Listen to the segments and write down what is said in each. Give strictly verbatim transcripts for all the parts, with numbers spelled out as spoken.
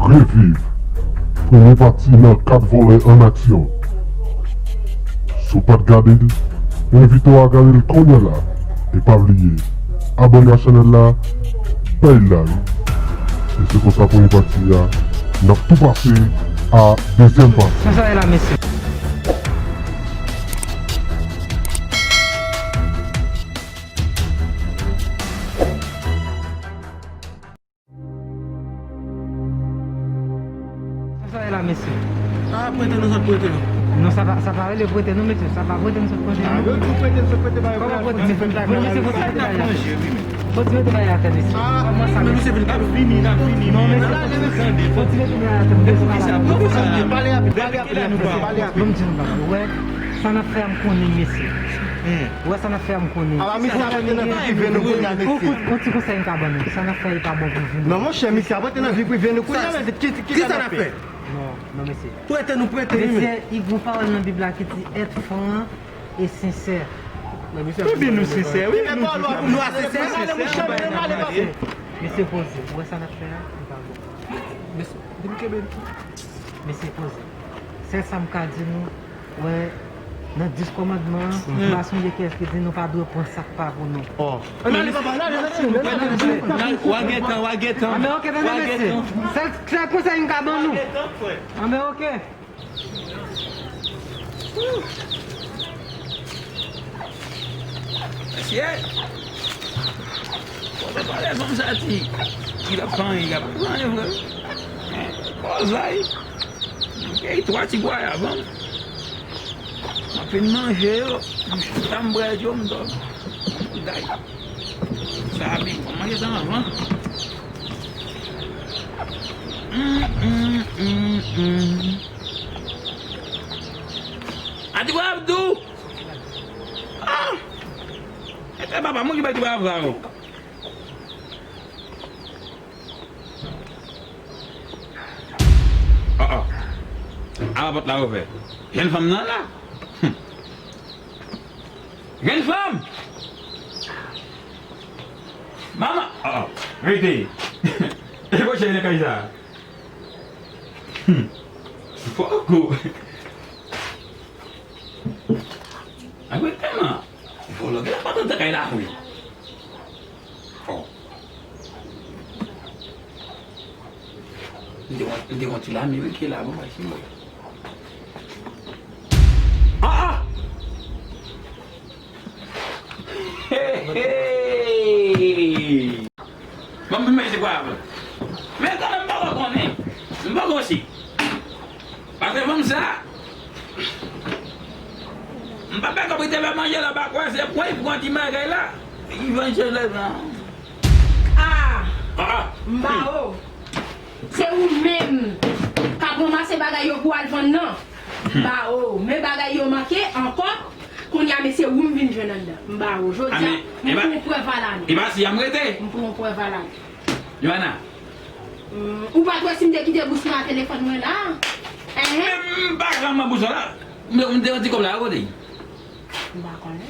Reviv premye pati nan Kat Vòlè an Aksyon. Si w pa t gade l, mwen envite w a gade l kounye a la. E pa bliye, abòne a chanèl la, bay like. E se konsa premye pati a, n ap tou pase a dezyèm pati. Sa sa ye la, mesye? Sa sa ye la, mesye? A, prete nou sot prete nou. Non, sa pa, sa pa rele prete nou, mesye. Sa pa prete nou sot prete nou. A, yo di prete nou sot prete ba yo. Kòman prete nou sot prete nou, mesye? Prete nou sot prete nou. Fò ti mete bagay atè, mesye. A, kòman sa, men mesye? N ap fini, n ap fini. Non, mesye, fò ti mete bagay atè, mesye. Pale rapid, pale rapid, pale rapid. Ban m di nou bagay, ou wè? Sa n ap fè a m konnen, mesye. Ou wè sa n ap fè a m konnen. Ala, misye ap rete nan vi prive nou kounye a, mesye. On ti konsèy m ka ban nou. Sa n ap fè a, li pa bon pou vi nou. Non, monchè, misye ap rete nan vi prive nou kounye a, men ki, ki, kisa n ap fè? Non, non, mesye. Prete nou prete, wi, men. Mesye, li gon pawòl nan Bib la ki di, être franc et sincère. Ebyen, nou sensè, wi, nou sensè. Nou sensè, monchè, nou sensè. Mesye, poze. Ou wè sa n ap fè a? Li pa bon. Mesye, di m kenbe m. Mesye, poze. Sèl sa m ka di nou, wè, nan dis kòmandman an, m pa sonje kiyès ki di nou pa dwe pran sa k pa pou nou. Ann ale, papa, ann ale, ann ale, ann ale, ann ale. W a gentan, w a gentan. Anben, oke, tande, mesye. Sèl, sèl konsèy m ka ban nou. Anben, oke. Mesye! Bon, papa, lè fanm sa ti, li pa fè anyen, li pa fè anyen, frè. Kòz la, wi. Gay twa ti bwa avan. M ap fin manje yo. M chita m brèd yo, m dòmi. Gay. Sa a pi bon. Manje sa anvan. Hum, hum, hum, hum. Ati bwa Abdou! Ah! Etre papa, mwen ki bay ti bwa avan yo. Oh, oh. Ala pòt la ouvè. Jèn fanm nan la. Hmm. Jèn fanm! Manman! Oh, oh. Rete. E bò chèy nan kay sa. Hmm. Fòk ou. Agwetèman. Vòlò gen la pa t antre kay la vre. Oh. M te wè, m te wè ti lame wi ki la bon bay si mwen. Ah, ah! Hey, hey! Bon, men se kwa avè. Men kanmenm m poko konnen. M poko si. Paske fanm sa, m pa pè kòb li te fè manje la, pa kwè se pwen pou yon ti bagay la. Li vann chèz la. Ah! Ah! M ba ou. Se ou menm k ap ranmase bagay yo pou al vann nan. M ba ou. Men bagay yo manke ankò. Kounye a, men se ou m vin jwenn anndan. M ba ou. Jodi a, m pran yon prèv a lane. E pa si a m rete. M pran yon prèv a lane. Joana. Hmm, ou pa t wè si m te kite bous mwen a telefòn mwen la? Enhen. Men m pa janm nan bous la. M te, m te yon ti kòb la, kote? M pa konnen.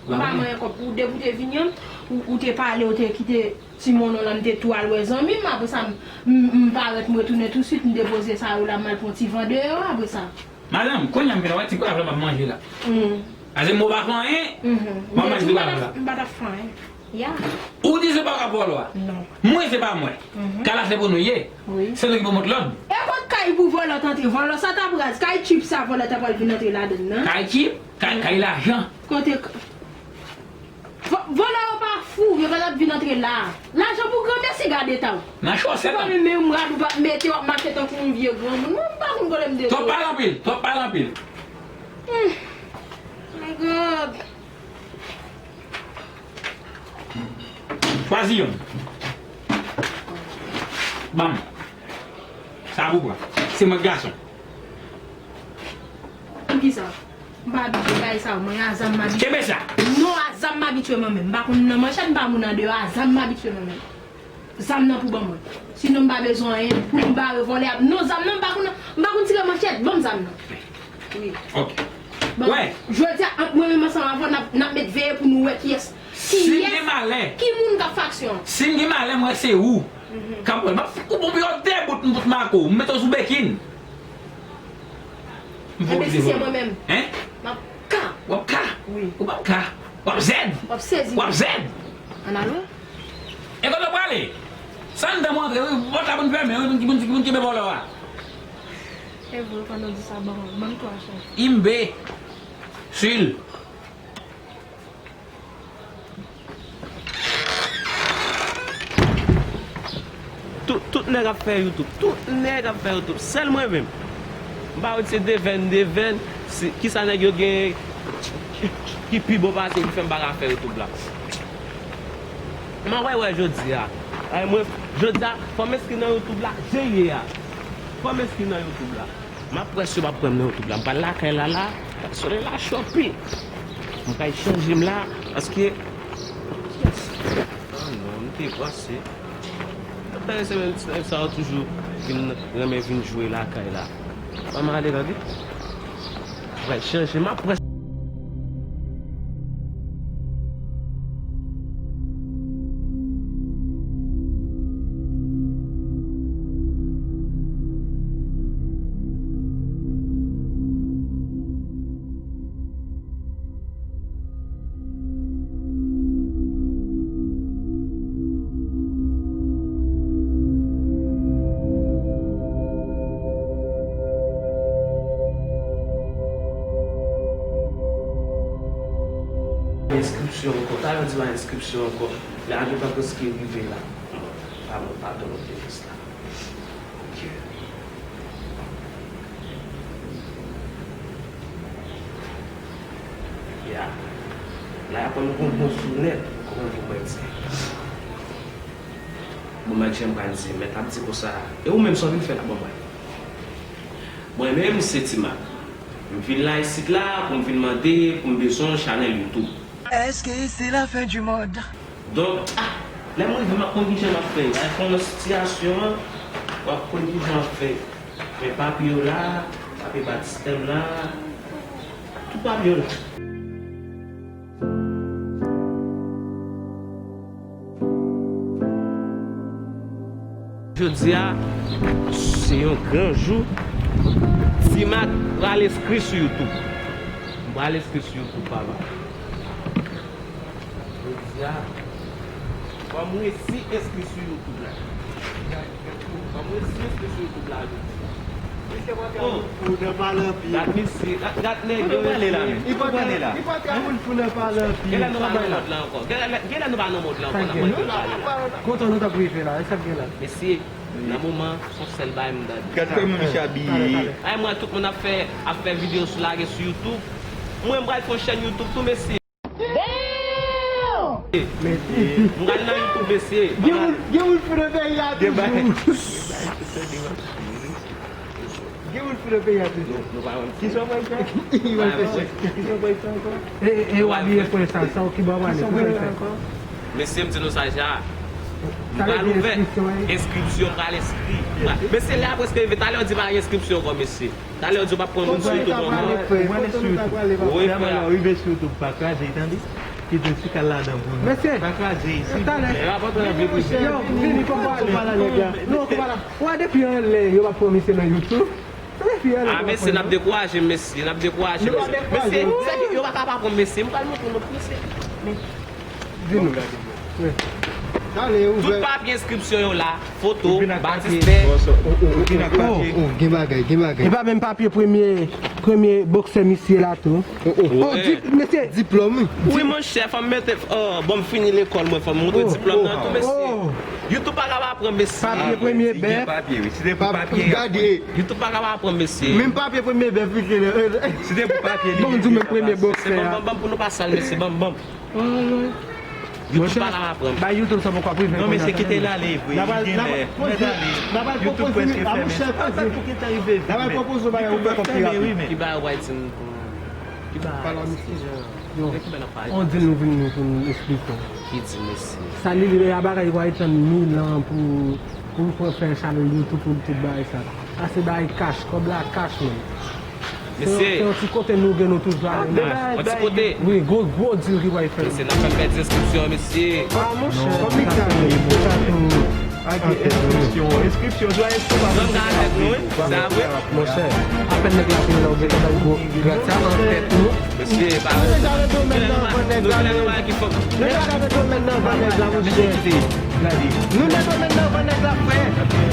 Ou pa manyen kòb pou depi w te vini an, ou, ou te pale, ou te kite ti monon lan, m te tou al wè zanmi m, apre sa, m, m, m parèt, m retounen tousuit, m depoze sa yo la, m al pran ti van deyò, apre sa. Madanm, kounye a m vin wè ti krab la m ap manje la. Hmm. Ase m pa fè anyen, m ap manje ti krab la. M pa t ap fè anyen. Ya. Ou di se pa w k ap vòlò a? Non. Mwen se pa mwen. Mhm. Kay la se pou nou ye. Wi. Se nou ki pou mete lòd. E kot kay pou vòlò t antre? Vòlò sa t ap raz. Kay chip sa vòlò ta pral vin antre ladann nan. Kay chip? Kay, kay lajan. Kote k-, vò-, vòlò yo pa fou, yo pa t ap vin antre la. Lajan pou granmesi, gade eta w. Nan chòsèt. Ou pa menm, menm rad ou pa mete, w ap mache tankou yon vye granmoun. Mwen m pa konn kote m te. Twòp pale anpil, twòp pale anpil. Hmm. My God. Chwazi youn. Ban m. Sa pou pran. Se mwen k gason. Poukisa? M pa abitye bagay sa yo. Mwen a zam m abitye. Kenbe sa. Non, a zam m abitye mwen menm. M pa konn nan manchèt, m pa moun andeyò, a zam m abitye mwen menm. Zam nan pou ban mwen. Sinon m pa bezwen anyen pou m bare vòlè a. Non, zam nan m pa konn, m pa konn tire manchèt. Ban m zam nan. Wi. Ok. Bon, wè. Jodi a, ant mwen menm ansanm avè w, n ap, n ap met veye pou nou wè kiyès, si m gen kiyès, malè, ki moun k ap faksyon an. Si m gen malè, m wè se ou. Kanpwèl, m ap koupe w pi yo de bout, m bout mako, m mete w sou bekin. M fè w. Enben, si se mwen menm, hein? M ap ka. W ap ka? Wi. Ou p ap ka. W ap zèd. W ap sezi. W ap zèd. Ann ale. E kote w prale? Sa anndan mwen antre, wi. Pòt la pou n fèmen, wi, pou n, pou n, pou n kenbe vòlò a. E vre, pandan w di sa, ban m, ban m twa chan. Imbe. Sil. Tout, tout nèg ap fè YouTube. Tout nèg ap fè YouTube. Sèl mwen menm. M pa wè se devèn, devèn. Se, kisa nèg yo gen ki pi bon pase ki fè m pa ka fè YouTube la. M ap wè, wè jodi a. Ay, mwen, jodi a, fò m enskri nan YouTube la, jan l ye a. Fò m enskri nan YouTube la. M ap wè si yo p ap pran m nan YouTube la. M pral lakay la la. Solèy la cho anpil. M pral chanje m la. Paske. Ah non, m te panse. Nan semèn, semèn sa yo toujou vin renmen vin jwe lakay la. Ban m ale tande. M pral chanje. M ap wè. Enskripsyon ankò. Talè w di pa enskripsyon ankò. Lè a nou pa prèske rive la. Padon, padon, m te jis la. Ok. Ya. La, y ap pran nou gon bon sou nèt. Kòman pou mwen di? Bon, mwen, jan m pral di, mèt ap di konsa. E ou menm, sa w vin fè la, bon, mwen? Mwen menm, se Ti Mak. M vin la isit la pou m vin mande pou m bezwen yon chanèl YouTube. Est-ce que c'est la fin du monde? Donk, ah, lè m rive, m ap konn kijan m ap fè. Lè w konn sitiyasyon an, w ap konn kijan w ap fè. Men papye w la, papye batistè m la, tout papye w la. Jodi a, se yon gran jou. Ti Mak pral enskri sou YouTube. M pral enskri sou YouTube, papa. Jodi a, fò m resi enskri sou YouTube la. Fò m resi enskri sou YouTube la jodi a. Oh. Ou nan pale anpil. Gad misye, gad, gad nèg yo. Kote w prale la menm? Kote w prale la? Genlè nou pa nan mond la ankò. Genlè, genlè nou pa nan mond la ankò, nan mond yo prale la. Kontan nou t ap rive la, e sa k gen la? Mesye, nan moman, se yon sèl bagay m gade. Gad kòman misye abiye. Ay, mwen, tout moun ap fè, ap fè videyo sou, lage sou YouTube. Mwen, m pral fè yon chèn YouTube tou, mesye. Damn! M pral nan YouTube, mesye. Gen moun, gen moun fou nan peyi a toujou. Gen moun fou nan peyi a toujou. Nou, nou pa wè m. Kisa w pral fè? Li pral fè chèk. Kisa w pral fè ankò? E, e, w abiye frè sa, sa w ki ba w ale, kisa w pral fè? Mesye, m di nou sa ja. M pral ouvè enskripsyon, m pral enskri. Mesye, lè a prèske rive, talè w di pa gen enskripsyon ankò, mesye. Talè w di w p ap pran moun sou YouTube ankò. Ou pral enskri YouTube. Wi, frè. Lè w rive sou YouTube, pa kraze l, tande? Kite l ti kal ladan pou nou. Mesye, pa kraze l, silvouplè. Talè. Yo, vini, kòman w ale? Non, kòman w ale? Wè, depi anlè, yo p ap pran misye nan YouTube. Ah, mesye, n ap dekouraje m, mesye, n ap dekouraje m, mesye. Mesye, sa ki, yo pa ka pa pran m, mesye. M pral montre nou, mesye. Di nou. Wi. Tout papye enskripsyon yo la, foto, batistè. Oh, gen bagay, gen bagay. E pa menm papye premye, premye boksè misye la tou. Oh, oh. Oh, di, mesye. Diplòm, wi. Wi, monchè, fò m mete, oh, bon, m fini lekòl, mwen, fò m montre diplòm nan tou, mesye. Oh. YouTube pa ka pa pran, mesye. Papye premye bèf. Gen papye, wi. Si te pou papye, gade. YouTube pa ka pa pran, mesye. Menm papye premye bèf, wi, se le. Si te pou papye, li. Bon, di menm premye boksè a. Ban m, ban m, ban m pou nou pa sal, mesye, ban m, ban m. YouTube pa ka pa pran. Ba YouTube sa poko ap rive. Non, mesye, kite l ale, vre. Li gen lè. Mèt ale. YouTube prèske fèmen. Sa pa tou gentan rive vre. YouTube ap fèmen, wi, men. Ki bagay w pral di m pou, ki bagay, kijan? Yo, on deal nou vin nou pou nou esplike w. Ki deal, mesye? Sa li, li a bagay w al tann mil an pou, pou w fè chanèl YouTube, pou tout bagay sa. Sa se bagay cash, kòb la cash, menm. Mesye. Se yon, se yon ti kote nou gen nou toujou ale. Ah, yon ti kote? Wi, gwo, gwo deal ki pral fè. Mesye, n ap fè pèdi enskripsyon, mesye. Ah, monchè, kòb li cash, sa tou. Ak enskripsyon, enskripsyon, dwa enskripsyon. Zòm ka avèk nou, wi. Sa vre? Monchè, apèn nèg la fin la, ou gentan bay gwo grad sa nan tèt nou. Mesye, pa. Nou deja ret do mèt nan van nèg la, men. Nou deja ret do mèt nan van nèg la, monchè. Nou ret do mèt nan van nèg la, frè.